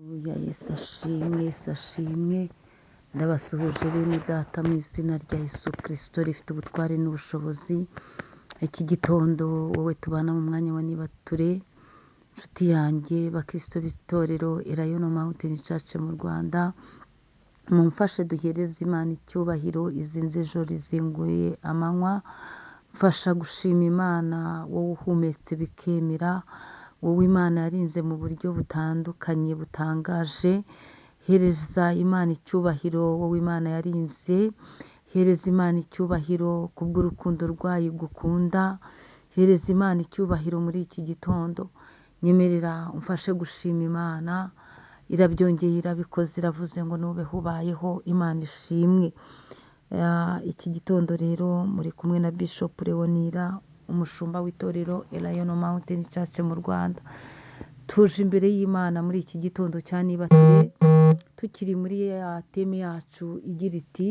Yesu ashimwe, Yesu ashimwe, ndabasuhuje bene data mu izina rya Yesu Kristo rifite ubutware n'ubushobozi. Iki gitondo wowe tubana mu mwanya wa nibature, inshuti yanjye bakristo b'itorero Elayono Mountain Church mu Rwanda, mumfashe duhereze Imana icyubahiro izinze ejo rizinguye amanywa, mfasha gushima Imana wowe uhumetse bikemera, wowe Imana yarinze mu buryo butandukanye butangaje, hereza Imana icyubahiro wowe Imana yarinze, hereza Imana icyubahiro kubw'urukundo rwayo igukunda, hereza Imana icyubahiro muri iki gitondo, nyemerera umfashe gushima Imana, irabyongeye irabikoze iravuze ngo nubeho ubayeho, Imana ishimwe. Iki gitondo rero muri kumwe na Bishop Leonira, umushumba w'itorero Elayono Mountain Church mu Rwanda. Tuje imbere y'Imana muri iki gitondo cya nibature, tukiri muri ya teme yacu igira iti: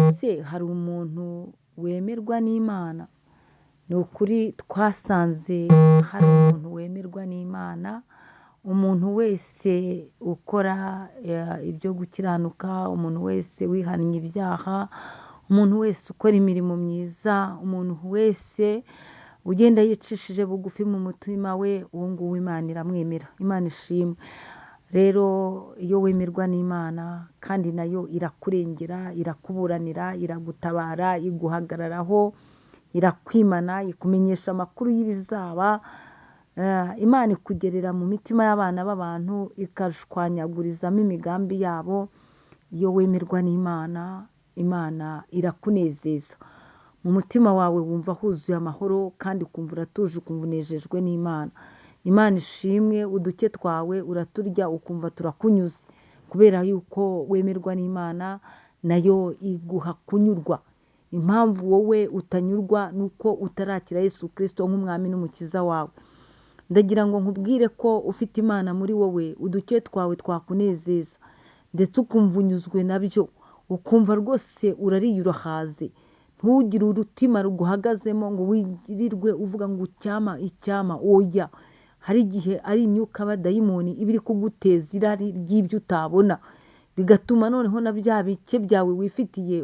ese hari umuntu wemerwa n'Imana? Ni ukuri twasanze hari umuntu wemerwa n'Imana, umuntu wese ukora ibyo gukiranuka, umuntu wese wihannye ibyaha, umuntu wese ukora imirimo myiza, umuntu wese ugenda yicishije bugufi mu mutima we, uwo nguwo Imana iramwemera. Imana ishimwe. Rero iyo wemerwa n'Imana kandi nayo irakurengera, irakuburanira, iragutabara, iguhagararaho, irakwimana, ikumenyesha amakuru y'ibizaba. Imana ikugerera mu mitima y'abana b'abantu, ikashwanyagurizamo imigambi yabo. Iyo wemerwa n'Imana, Imana irakunezeza. Mu mutima wawe wumva huzuye amahoro kandi ukumva uratuje, ukumva unejejwe n'Imana. Imana ishimwe, uduke twawe uraturya ukumva turakunyuze, kubera yuko wemerwa n'Imana, nayo iguha kunyurwa. Impamvu wowe utanyurwa ni uko utarakira Yesu Kristo nk'umwami n'umukiza wawe. Ndagira ngo nkubwire ko ufite Imana muri wowe, uduke twawe twakunezeza, ndetse ukumva unyuzwe nabyo, ukumva rwose urariye urahaze, ntugire urutima ruguhagazemo ngo wirirwe uvuga ngo icyama icyama, oya. Hari igihe ari imyuka y'abadayimoni iba iri kuguteza irari ry'ibyo utabona, bigatuma noneho na bya bike byawe wifitiye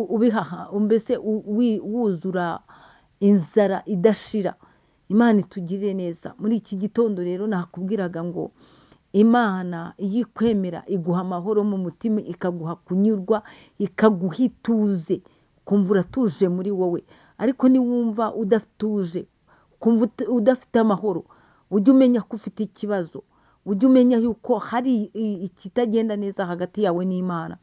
ubihaha, mbese wuzura inzara idashira. Imana itugirire neza. Muri iki gitondo rero nakubwiraga ngo Imana iyo ikwemera iguha amahoro mu mutima, ikaguha kunyurwa, ikaguha ituze, ukumva uratuje muri wowe. Ariko niwumva udatuje, ukumva udafite amahoro, ujye umenya ko ufite ikibazo, ujye umenya yuko hari ikitagenda neza hagati yawe n'Imana.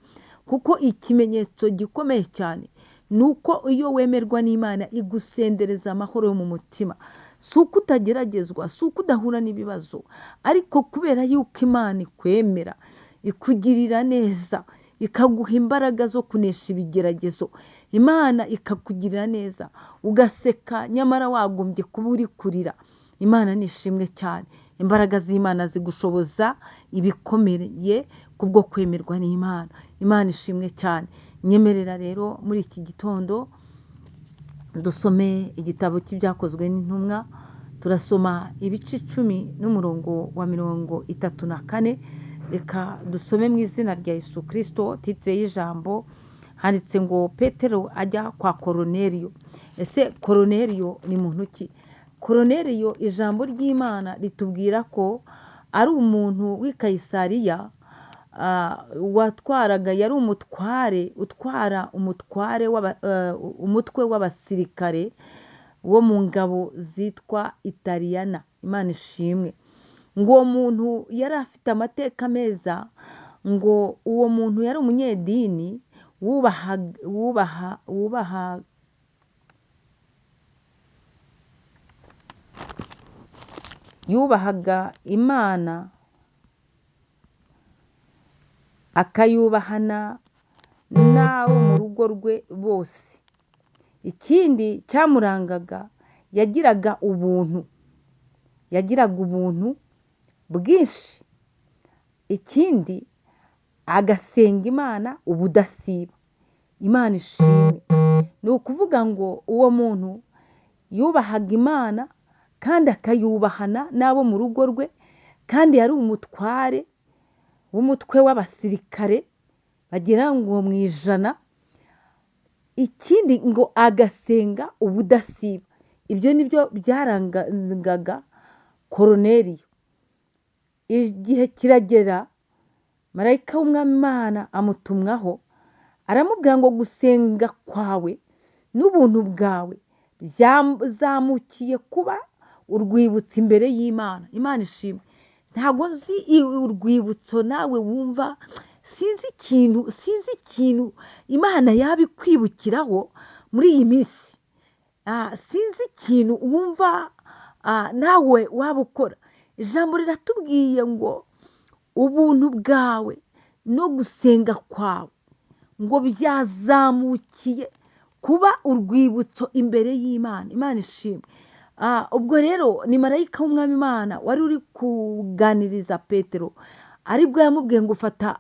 Kuko ikimenyetso gikomeye cyane ni uko iyo wemerwa n'Imana igusendereza amahoro yo mu mutima. Si uko utageragezwa, si uko udahura n'ibibazo, ariko kubera yuko Imana ikwemera, ikugirira neza, ikaguha imbaraga zo kunesha ibigeragezo, Imana ikakugirira neza, ugaseka nyamara wagombye kuba uri kurira. Imana ni ishimwe cyane. Imbaraga z'Imana zigushoboza ibikomeye kubwo kwemerwa n'Imana. Imana ishimwe cyane. Nyemerera rero muri iki gitondo dusome igitabo cy'ibyakozwe n'intumwa, turasoma ibice 10 n'umurongo wa 34. Reka dusome mu izina rya Yesu Kristo. Titre y'ijambo handitse ngo Petero ajya kwa Koroneliyo. Ese Koroneliyo ni muntu ki? Koroneliyo, ijambo ry'Imana ritubwira ko ari umuntu w'i Kayisariya, watwaraga, yari umutware utwara umutware umutwe w'abasirikare wo mu ngabo zitwa Italiyana. Imana ishimwe. Ngo uwo muntu yari afite amateka meza, ngo uwo muntu yari umunyedini yubahaga Imana, akayubahana n'abo mu rugo rwe bose. Ikindi cyamurangaga, yagiraga ubuntu, yagiraga ubuntu bwinshi. Ikindi agasenga Imana ubudasiba. Imana ishimwe. Ni ukuvuga ngo uwo muntu yubahaga Imana kandi akayubahana n'abo mu rugo rwe, Kandi yari umutware w'umutwe w'abasirikare bagera ngo mu 100. Ikindi ngo agasenga ubudasiba. Ibyo ni byo byarangaga Koroneliyo. Igihe kiragera marayika w'Umwami Imana amutumwaho, aramubwira ngo gusenga kwawe n'ubuntu bwawe byazamukiye kuba urwibutso imbere y'Imana. Imana ishimwe. Ntabwo nzi urwibutso nawe wumva, sinzi ikintu Imana yabikwibukiraho muri iyi minsi. Sinzi ikintu wumva nawe waba ukora. Ijambo riratubwiye ngo ubuntu bwawe no gusenga kwawe ngo byazamukiye kuba urwibutso imbere y'Imana. Imana ishimwe. Ubwo rero ni marayika w'Umwami Imana wari uri kuganiriza Petero, aribwo yamubwiye ngo fata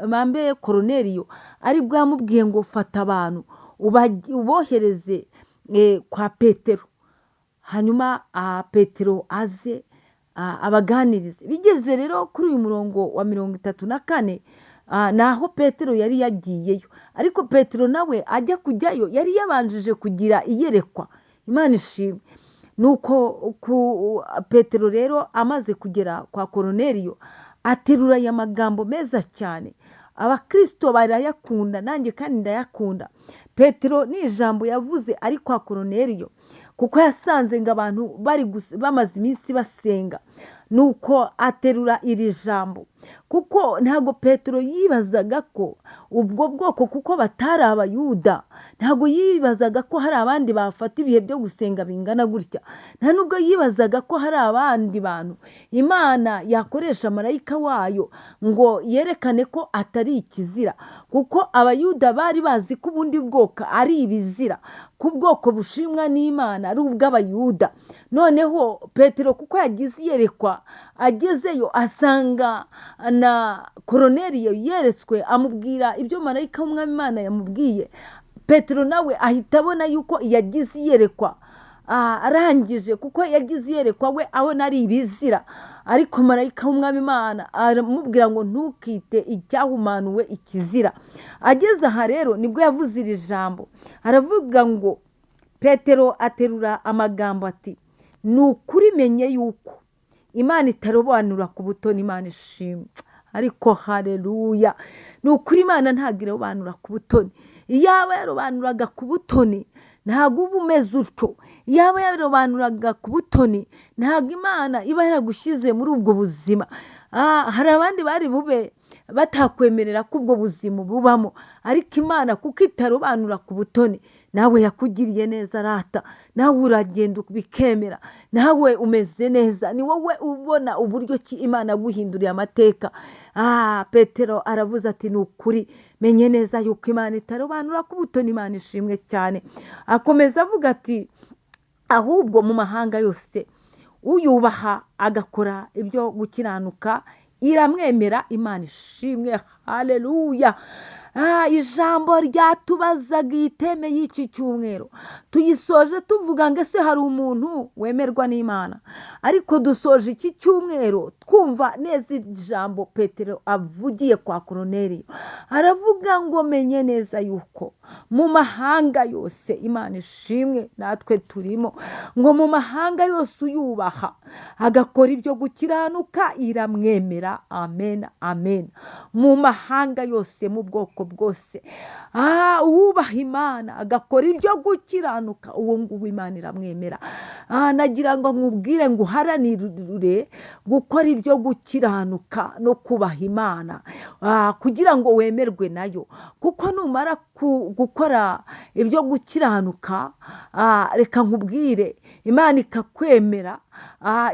bambe Koroneliyo, aribwo yamubwiye ngo fata abantu ubohereze kwa Petero, hanyuma Petero aze abaganirize. Bigeze rero kuri uyu murongo wa 34, naho Petero yari yagiyeyo, ariko Petero nawe ajya kujyayo yari yabanjije kugira iyerekwa. Imana ishimwe. Nuko Petero rero amaze kugera kwa Koroneliyo aterura aya magambo meza cyane, abakristo barayakunda, nanjye kandi ndayakunda. Petero ni ijambo yavuze ari kwa Koroneliyo, kuko yasanze ngo abantu bari bamaze iminsi basenga. Nuko aterura iri jambo, kuko ntabwo Petero yibazaga ko ubwo bwoko, kuko batari abayuda, ntabwo yibazaga ko hari abandi bafata ibihe byo gusenga bingana gutya. Nta nubwo yibazaga ko hari abandi bantu Imana yakoresha marayika wayo ngo yerekane ko atari ikizira, kuko abayuda bari bazi ko ubundi bwoko ari ibizira, ko ubwoko bushimwa n'Imana ari ubw'abayuda. Noneho Petero kuko yagize iyerekwa, agezeyo asanga na Koroneliyo yeretswe, amubwira ibyo marayika w'Umwami Imana yamubwiye. Petero nawe ahita abona yuko yagize iyerekwa, arangije kuko yagize iyerekwa we abona ari ibizira, ariko marayika w'Umwami Imana aramubwira ngo ntukite icyahumanuwe ikizira. Ageze aha rero nibwo yavuze iri jambo, aravuga ngo Petero aterura amagambo ati ni ukuri menye yuko Imana itarobanura ku butoni. Imana ishimwe. Ariko haleluya, ni ukuri Imana ntabwo irobanura ku butoni. Iyaba yarobanuraga ku butoni ntabwo uba umeze utyo. Iyaba yarobanuraga ku butoni ntabwo Imana iba yaragushyize muri ubwo buzima. Hari abandi bari bube batakwemerera ko ubwo buzima bubamo, ariko Imana kuko itarobanura ku butoni, nawe yakugiriye neza rata, nawe uragenda bikemera, nawe umeze neza, ni wowe ubona uburyo ki Imana yaguhinduriye amateka. Petero aravuze ati ni ukuri menye neza yuko Imana itarobanura ku butoni. Imana ishimwe cyane. Akomeza avuga ati ahubwo mu mahanga yose uyubaha agakora ibyo gukiranuka iramwemera. Imana ishimwe. Haleluya. Ijambo ryatubazaga iyi teme y'iki cyumweru tuyisoje tuvuga ngo ese hari umuntu wemerwa n'Imana? Ariko dusoje iki cyumweru twumva neza ijambo Petero avugiye kwa Koroneliyo, aravuga ngo menye neza yuko mu mahanga yose, Imana ishimwe natwe turimo, ngo mu mahanga yose uyubaha agakora ibyo gukiranuka iramwemera. Amen, amen. Mu mahanga yose, mu bwoko bwose, uwubaha Imana agakora ibyo gukiranuka, uwo nguwo Imana iramwemera. Nagira ngo nkubwire ngo uharanire gukora ibyo gukiranuka no kubaha Imana, kugira ngo wemerwe nayo, kuko numara gukora ibyo gukiranuka, reka nkubwire, Imana ikakwemera,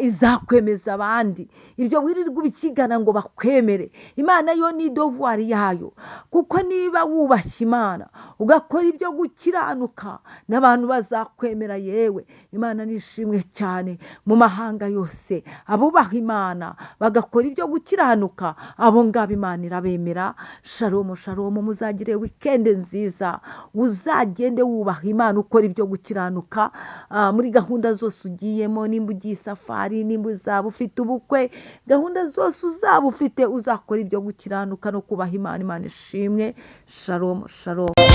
izakwemeza abandi. Ibyo wirirwa ubikigana ngo bakwemere, Imana yo ni devoir yayo, kuko niba wubashye Imana ugakora ibyo gukiranuka n'abantu bazakwemera. Yewe Imana nishimwe cyane. Mu mahanga yose abubaha Imana bagakora ibyo gukiranuka, abo ngabo Imana irabemera. Shalom, shalom. Muzagire weekend nziza, uzagende wubaha Imana ukora ibyo gukiranuka muri gahunda zose ugiyemo. Nimba ugiye isafari, nimba uzaba ufite ubukwe, gahunda zose uzaba ufite uzakora ibyo gukiranuka no kubaha Imana. Imana ishimwe. Shalom, shalom.